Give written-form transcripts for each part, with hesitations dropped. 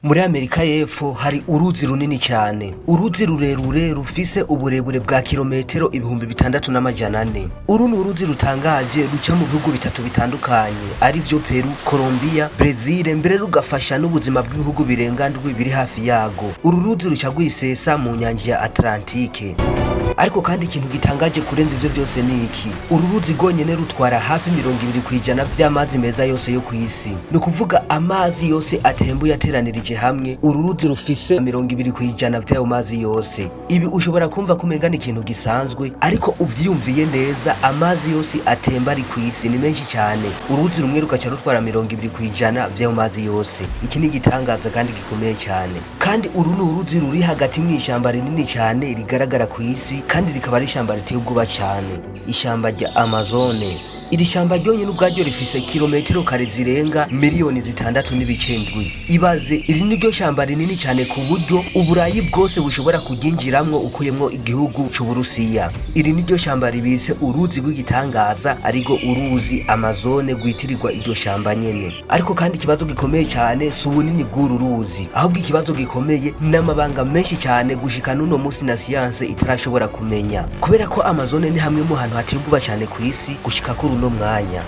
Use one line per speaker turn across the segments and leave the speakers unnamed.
Muri Amerika y'Epfo hari uruzi runini cyane, uruzi rurerure rufise uburebure bwa kilometero 6400. Uru ni uruzi rutangaje ruca mu bihugu bitatu bitandukanye, arivyo Peru, Colombia, Brezil, mbere rugafasha n'ubuzima bw'ibihugu birenga ndwi biri hafi yago. Uru ruzi ruca rwisesa mu nyanja ya Atlantike. Ariko kandi ikintu gitangaje kurenza ivyo byose ni iki: uru ruzi rwonyene rutwara hafi 20% vy'amazi meza yose yo kw'isi. Ni ukuvuga amazi yose atembuye ateranirije hamwe, uru ruzi rufise 20% vy'ayo mazi yose. Ibi ushobora kumva ko umenga ni ikintu gisanzwe, ariko uvyiyumviye neza, amazi yose atemba ari kw'isi ni menshi cyane, uruzi rumwe rugaca rutwara 20% vy'ayo mazi yose. Iki ni igitangaza kandi gikomeye cyane. Kandi uru ni uruzi ruri hagati mw'ishamba rinini cyane rigaragara ku isi, kandi rikaba ari ishamba riteye ubwoba cyane, ishamba rya Amazone. Iri shamba ryonyine ubwaryo rifise kilometero kare zirenga miliyoni 6.7. Ibaze, iri ni ryo shamba rinini cyane ku buryo Uburayi bwose bushobora kuryinjiramwo ukuyemwo igihugu c'Uburusiya. Iri ni ryo shamba ribitse uruzi rw'igitangaza, arirwo uruzi Amazone rwitirirwa iryo shamba nyene. Ariko kandi ikibazo gikomeye cyane si ubunini bw'uru ruzi, ahubwo ikibazo gikomeye n'amabanga menshi cyane gushika n'uno munsi na siyanse itarashobora kumenya, kubera ko Amazone ni hamwe mu hantu hateye ubwoba cyane ku isi gushika kuri uno mwanya.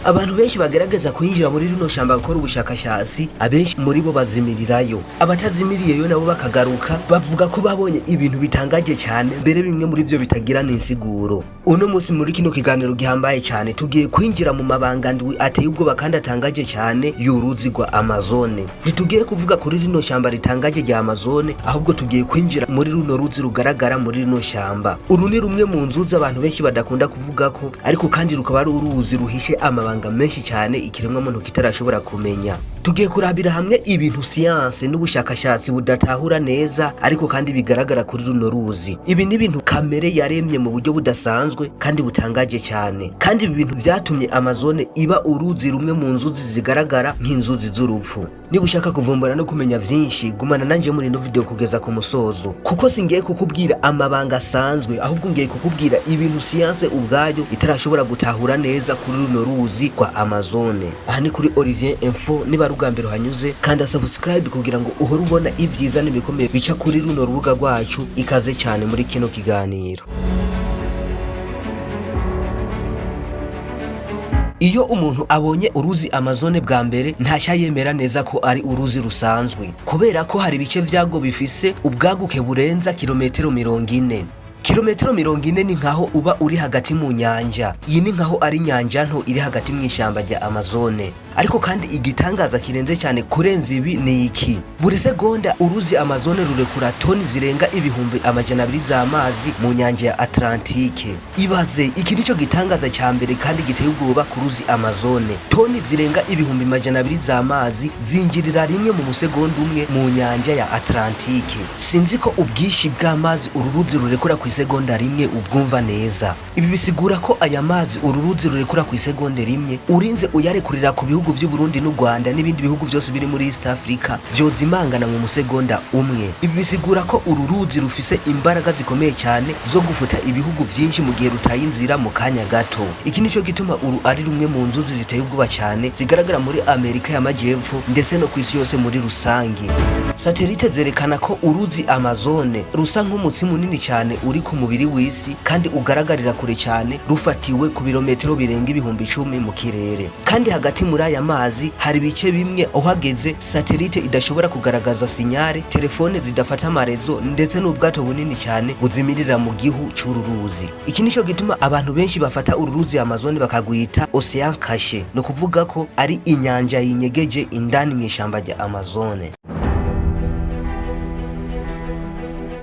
Abantu benshi bagerageza kwinjira muri rino shamba gukora ubushakashatsi, abenshi muri bo bazimirirayo. Abatazimiriyeyo nabo bakagaruka bavuga ko babonye ibintu bitangaje cyane, mbere bimwe muri vyo bitagira n'insiguro. Uno munsi muri kino kiganiro gihambaye cyane tugiye kwinjira mu mabanga ndwi ateye ubwoba kandi atangaje cyane y'uruzi rwa Amazone. Ntitugiye kuvuga kuri rino shamba ritangaje rya Amazone, ahubwo tugiye kwinjira muri runo ruzi rugaragara muri rino shamba. Uru ni rumwe mu nzuzi abantu benshi badakunda kuvuga ko, ariko kandi rukaba ari uruzi ruhishe amabanga menshi cyane ikiremwamuntu kitarashobora kumenya. Tugiye kurabira hamwe ibintu siyanse n'ubushakashatsi budatahura neza, ariko kandi bigaragara kuri runo ruzi. Ibi ni ibintu kamere yaremye mu buryo budasanzwe kandi butangaje cyane, kandi ibi bintu vyatumye Amazone iba uruzi rumwe mu nzuzi zigaragara nk'inzuzi z'urupfu. Niba ushaka kuvumbura no kumenya vyinshi, gumana nanje muri ino video kugeza ku musozo, kuko singiye kukubwira amabanga asanzwe, ahubwo ngiye kukubwira ibintu siyanse ubwayo itarashobora gutahura neza kuri runo ruzi rwa Amazone. Aha ni kuri Olivier Info. Niba ari ubwa mbere uhanyuze, kanda subscribe kugira ngo uhore ubona ivyiza n'ibikomeye bica kuri runo rubuga rwacu. Ikaze cyane muri kino kiganiro. Iyo umuntu abonye uruzi Amazone bwa mbere, ntacyo yemera neza ko ari uruzi rusanzwe, kubera ko hari ibice vyago bifise ubwaguke burenza kilometero 40. Kilometero 40 ni nkaho uba uri hagati mu nyanja. Iyi ni nkaho ari inyanja nto iri hagati mu ishyamba rya Amazone. Ariko kandi igitangaza kirenze cyane kurenza ibi ni iki: buri segonda uruzi Amazone rurekura toni zirenga 200,000 z'amazi mu nyanja ya Atlantike. Ibaze, iki nicyo gitangaza cya mbere kandi giteye ubwoba ku ruzi Amazone: toni zirenga 200,000 z'amazi zinjirira rimwe mu musegonda umwe mu nyanja ya Atlantike. Sinzi ko ubwinshi bw'amazi uru ruzi rurekura ku isegonda rimwe ubwumva neza. Ibi bisigura ko aya mazi uru ruzi rurekura ku isegonda rimwe, urinze uyarekurira ku bihugu vy'u Burundi n'u Rwanda n'ibindi bihugu vyose biri muri East Africa, vyozimangana mu musegonda umwe. Ibi bisigura ko uru ruzi rufise imbaraga zikomeye cyane zo gufuta ibihugu vyinshi mu gihe rutaye inzira mu kanya gato. Iki nico gituma uru ari rumwe mu nzuzi ziteye ubwoba cyane zigaragara muri Amerika y'Amajyepfo, ndetse no ku isi yose muri rusange. Satelite zerekana ko uruzi Amazone rusa nk'umutsi munini cyane uri ku mubiri w'isi, kandi ugaragarira kure cyane, rufatiwe ku birometero birenga 10,000 mu kirere. Kandi hagati muri aya mazi hari ibice bimwe uhageze satelite idashobora kugaragaza signal, telefone zidafata ama réseau, ndetse n'ubwato bunini cyane buzimirira mu gihu c'uru ruzi. Iki nico gituma abantu benshi bafata uru ruzi Amazone bakagwita océan caché, ni ukuvuga ko ari inyanja yinyegeje indani mu ishamba rya Amazone.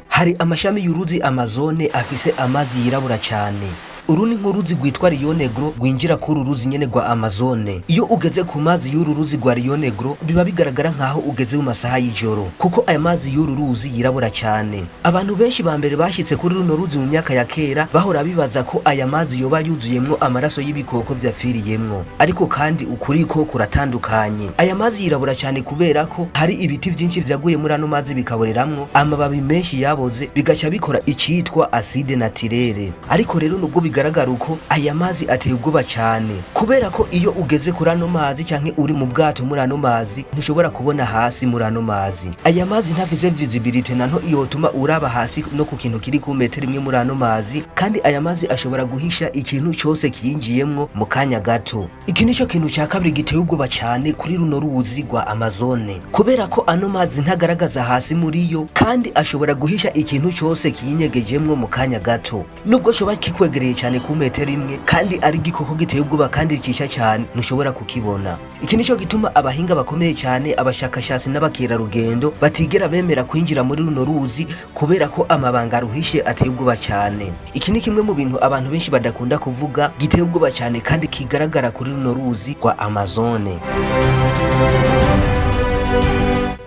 Hari amashami y'uruzi Amazone afise amazi yirabura cyane. Uru ni nk'uruzi rwitwa Rio Negro rwinjira kuri uru ruzi nyene rwa Amazone. Iyo ugeze ku mazi y'uru ruzi rwa Rio Negro, biba bigaragara nkaho ugeze mu masaha y'ijoro, kuko aya mazi y'uru ruzi yirabura cyane. Abantu benshi ba mbere bashitse kuri runo ruzi mu myaka ya kera bahora bibaza ko aya mazi yoba yuzuyemwo amaraso y'ibikoko vyapfiriyemwo, ariko kandi ukuri ko kuratandukanye. Aya mazi yirabura cyane kubera ko hari ibiti vyinshi vyaguye muri ano mazi bikaboreramwo, amababi menshi yaboze bigaca bikora icitwa acide naturelle. Ariko rero nubwo bigaragara bigaragara uko, aya mazi ateye ubwoba cyane, kubera ko iyo ugeze kuri ano mazi canke uri mu bwato muri ano mazi, ntushobora kubona hasi muri ano mazi. Aya mazi ntafise visibility na nto yotuma uraba hasi no ku kintu kiri ku metero imwe muri ano mazi. Kandi aya mazi ashobora guhisha ikintu cyose kiyinjiyemwo mu kanya gato. Iki nico kintu cya kabiri giteye ubwoba cyane kuri runo ruzi rwa Amazone, kubera ko ano mazi ntagaragaza hasi muri yo, kandi ashobora guhisha ikintu cyose kiyinyegejemwo mu kanya gato, nubwo coba kikwegereye cyane ku metero imwe, kandi ari igikoko giteye ubwoba kandi cisha cyane, ntushobora kukibona. Iki nico gituma abahinga bakomeye cyane, abashakashatsi n'abakerarugendo batigera bemera kwinjira muri runo ruzi, kubera ko amabanga aruhishe ateye ubwoba cyane. Iki ni kimwe mu bintu abantu benshi badakunda kuvuga, giteye ubwoba cyane kandi kigaragara kuri runo ruzi rwa Amazone.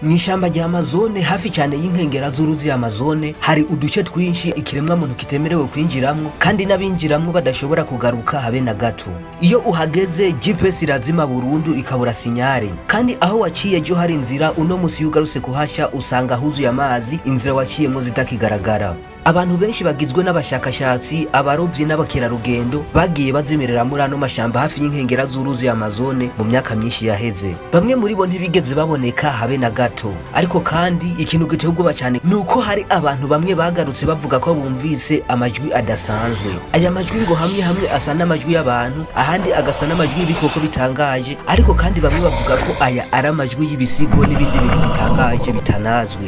Mw'ishamba rya Amazone, hafi cyane y'inkengera z'uruzi Amazone, hari uduce twinshi ikiremwa muntu kitemerewe kwinjiramwo, kandi n'abinjiramwo badashobora kugaruka habe na gato. Iyo uhageze, GPS irazima burundu, ikabura signal. Kandi aho waciye ejo hari inzira, uno musi iyo ugarutse kuhasha usanga huzuye amazi, inzira waciyemwo zitakigaragara. Abantu benshi bagizwe n'abashakashatsi, abarovyi n'abakerarugendo bagiye bazimirira muri ano mashamba hafi y'inkengera z'uruzi Amazone mu myaka myinshi yaheze. Bamwe muri bo ntibigeze baboneka habe na gato. Ariko kandi ikintu giteye ubwoba cyane ni uko hari abantu bamwe bagarutse bavuga ko bumvise amajwi adasanzwe. Aya majwi ngo hamwe hamwe asa n'amajwi y'abantu, ahandi agasa n'amajwi y'ibikoko bitangaje. Ariko kandi bamwe bavuga ko aya ari amajwi y'ibisigo n'ibindi bintu bitangaje bitanazwi.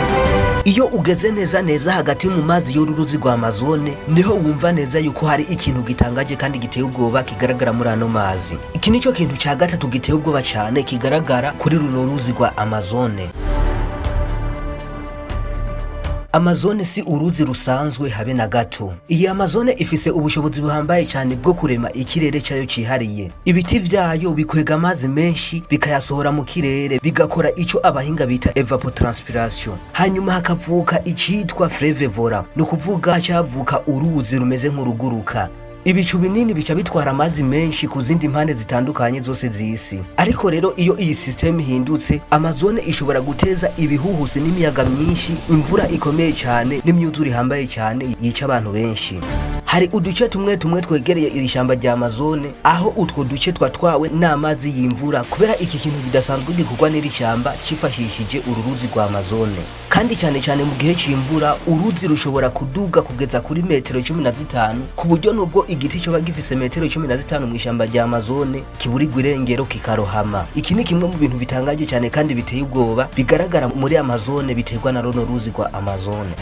Iyo ugeze neza neza hagati mu mazi y'uruzi rwa Amazone, niho wumva neza yuko hari ikintu gitangaje kandi giteye ubwoba kigaragara muri ano mazi. Iki nico kintu cya gatatu giteye ubwoba cyane kigaragara kuri runo ruzi rwa Amazone. Amazone si uruzi rusanzwe habe na gato. Iyi Amazone ifise ubushobozi buhambaye cyane bwo kurema ikirere cyayo cyihariye. Ibiti vyayo bikwega amazi menshi bikayasohora mu kirere, bigakora ico abahinga bita evapotranspiration, hanyuma hakavuka icitwa fleuve volant, ni ukuvuga hacavuka uruzi rumeze nk'uruguruka. Ibicu binini bica bitwara amazi menshi ku zindi mpande zitandukanye zose z'isi. Ariko rero iyo iyi system ihindutse, Amazone ishobora guteza ibihuhusi n'imiyaga myinshi, imvura ikomeye cyane n'imyuzure ihambaye cyane yica abantu benshi. Hari uduce tumwe tumwe twegereye iri shyamba rya Amazone, aho utwo duce twatwawe n'amazi y'imvura, kubera iki kintu kidasanzwe gikorwa n'iri shyamba cifashishije uru ruzi rwa Amazone. Kandi cyane cyane mu gihe c'imvura, uruzi rushobora kuduga kugeza kuri metero 15, ku buryo nubwo igiti coba gifise metero 15 mu ishyamba rya Amazone kiburirwa irengero kikarohama. Iki ni kimwe mu bintu bitangaje cyane kandi biteye ubwoba bigaragara muri Amazone, biterwa na runo ruzi rwa Amazone.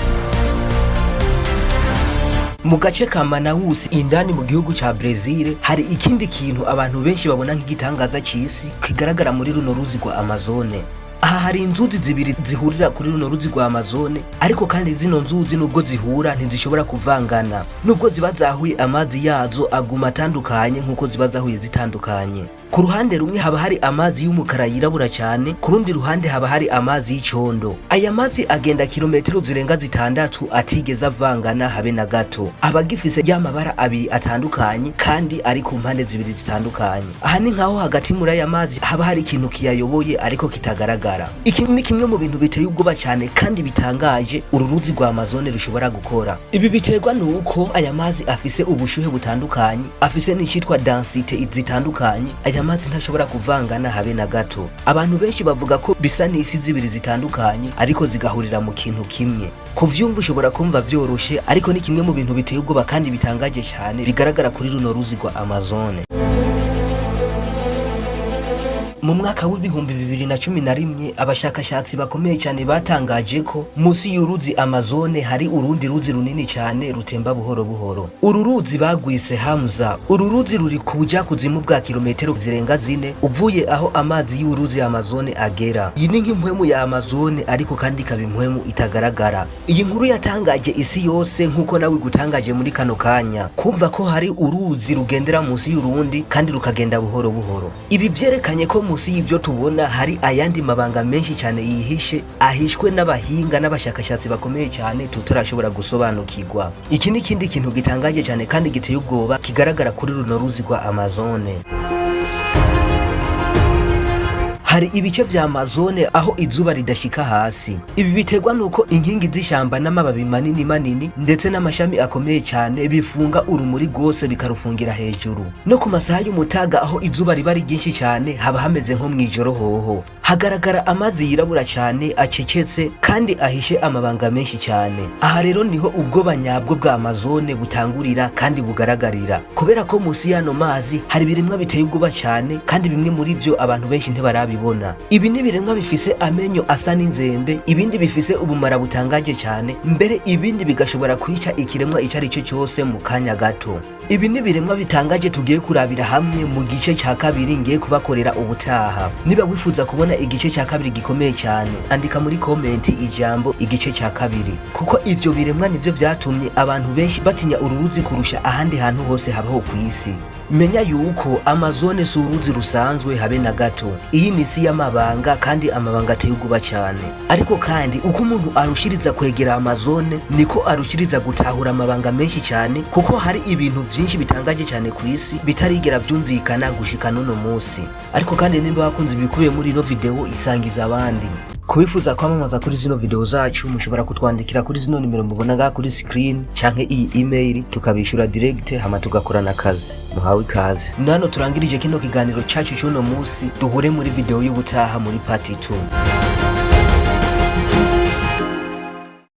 Mu gace ka Manaus, indani mu gihugu ca Brazil, hari ikindi kintu abantu benshi babona nk'igitangaza c'isi kigaragara muri runo ruzi rwa Amazone. Aha hari inzuzi zibiri zihurira kuri runo ruzi rwa Amazone. Ariko kandi zino nzuzi, nubwo zihura, ntizishobora kuvangana. Nubwo ziba zahuye, amazi yazo aguma atandukanye nk'uko ziba zahuye zitandukanye. Ku ruhande rumwe haba hari amazi y'umukara yirabura cyane, ku rundi ruhande haba hari amazi y'icondo. Aya mazi agenda kilometero zirenga 6 atigeze avangana habe na gato, aba agifise ya mabara abiri atandukanye kandi ari ku mpande zibiri zitandukanye. Aha ni nkaho hagati muri aya mazi haba hari ikintu kiyayoboye ariko kitagaragara. Iki ni kimwe mu bintu biteye ubwoba cyane kandi bitangaje uru ruzi rwa Amazone rushobora gukora. Ibi biterwa nuko aya mazi afise ubushuhe butandukanye, afise n'icitwa densité zitandukanye. Aya mazi ntashobora kuvangana habe na gato. Abantu benshi bavuga ko bisa n'isi zibiri zitandukanye ariko zigahurira mu kintu kimwe. Kuvyumva ushobora kumva vyoroshe, ariko ni kimwe mu bintu biteye ubwoba kandi bitangaje cyane bigaragara kuri runo ruzi rwa Amazone. Mu mwaka w'2011, abashakashatsi bakomeye cyane batangaje ko munsi y'uruzi Amazone hari urundi ruzi runini cyane rutemba buhoro buhoro. Uru ruzi bagwise Hamza. Uru ruzi ruri ku bujakuzimu bwa kilometero zirenga 4 uvuye aho amazi y'uruzi Amazone agera. Iyi ni nk'impwemu ya Amazone, ariko kandi ikaba impwemu itagaragara. Iyi nkuru yatangaje isi yose nk'uko nawe igutangaje muri kano kanya, kumva ko hari uruzi rugendera munsi y'urundi kandi rukagenda buhoro buhoro. Ibi vyerekanye ko munsi y'ivyo tubona hari ayandi mabanga menshi cyane yihishe, ahishwe n'abahinga n'abashakashatsi bakomeye cyane tutarashobora gusobanukirwa. Iki ni ikindi kintu gitangaje cyane kandi giteye ubwoba kigaragara kuri runo ruzi rwa Amazone. Hari uruzi runini cyane ruteye ubwoba rugaragara muri Hari ibice vya Amazone aho izuba ridashika hasi. Ibi biterwa nuko inkingi z'ishyamba n'amababi manini manini ndetse n'amashami akomeye cyane bifunga urumuri rwose, bikarufungira hejuru. No ku masaha y'umutaga, aho izuba riba ari ryinshi cyane, haba hameze nko mw'ijoro. Hoho hagaragara amazi yirabura cyane, acecetse kandi ahishe amabanga menshi cyane. Aha rero niho ubwoba nyabwo bwa Amazone butangurira kandi bugaragarira, kubera ko munsi y'ano mazi hari ibiremwa biteye ubwoba cyane, kandi bimwe muri byo abantu benshi ntibarabibona. Ibi ni ibiremwa bifise amenyo asa n'inzembe, ibindi bifise ubumara butangaje cyane, mbere ibindi bigashobora kwica ikiremwa icyo ari cyo cyose mu kanya gato. Ibi ni ibiremwa bitangaje tugiye kurabira hamwe mu gice cya kabiri ngiye kubakorera ubutaha. Niba wifuza kubona igice cya kabiri gikomeye cyane, andika muri comment ijambo "igice cya kabiri", kuko ivyo biremwa nivyo vyatumye abantu benshi batinya uru ruzi kurusha ahandi hantu hose habaho ku isi. Menya yuko Amazone si uruzi rusanzwe habe na gato. Iyi ni isi y'amabanga, kandi amabanga ateye ubwoba cyane. Ariko kandi uko umuntu arushiriza kwegera Amazone, niko arushiriza gutahura amabanga menshi cyane, kuko hari ibintu vyinshi bitangaje cyane ku isi bitarigera vyumvikana gushika n'uno munsi. Ariko kandi nimba wakunze ibikubiye muri ino video, isangiza abandi. Kubifuza kwamamaza kuri zino video zacu, mushobora kutwandikira kuri zino nimero mubona ngaha kuri screen canke iyi email, tukabishura direct, hama tugakorana akazi. Muhawe ikaze. Nano turangirije kino kiganiro cacu c'uno musi. Duhure muri video y'ubutaha muri part 2.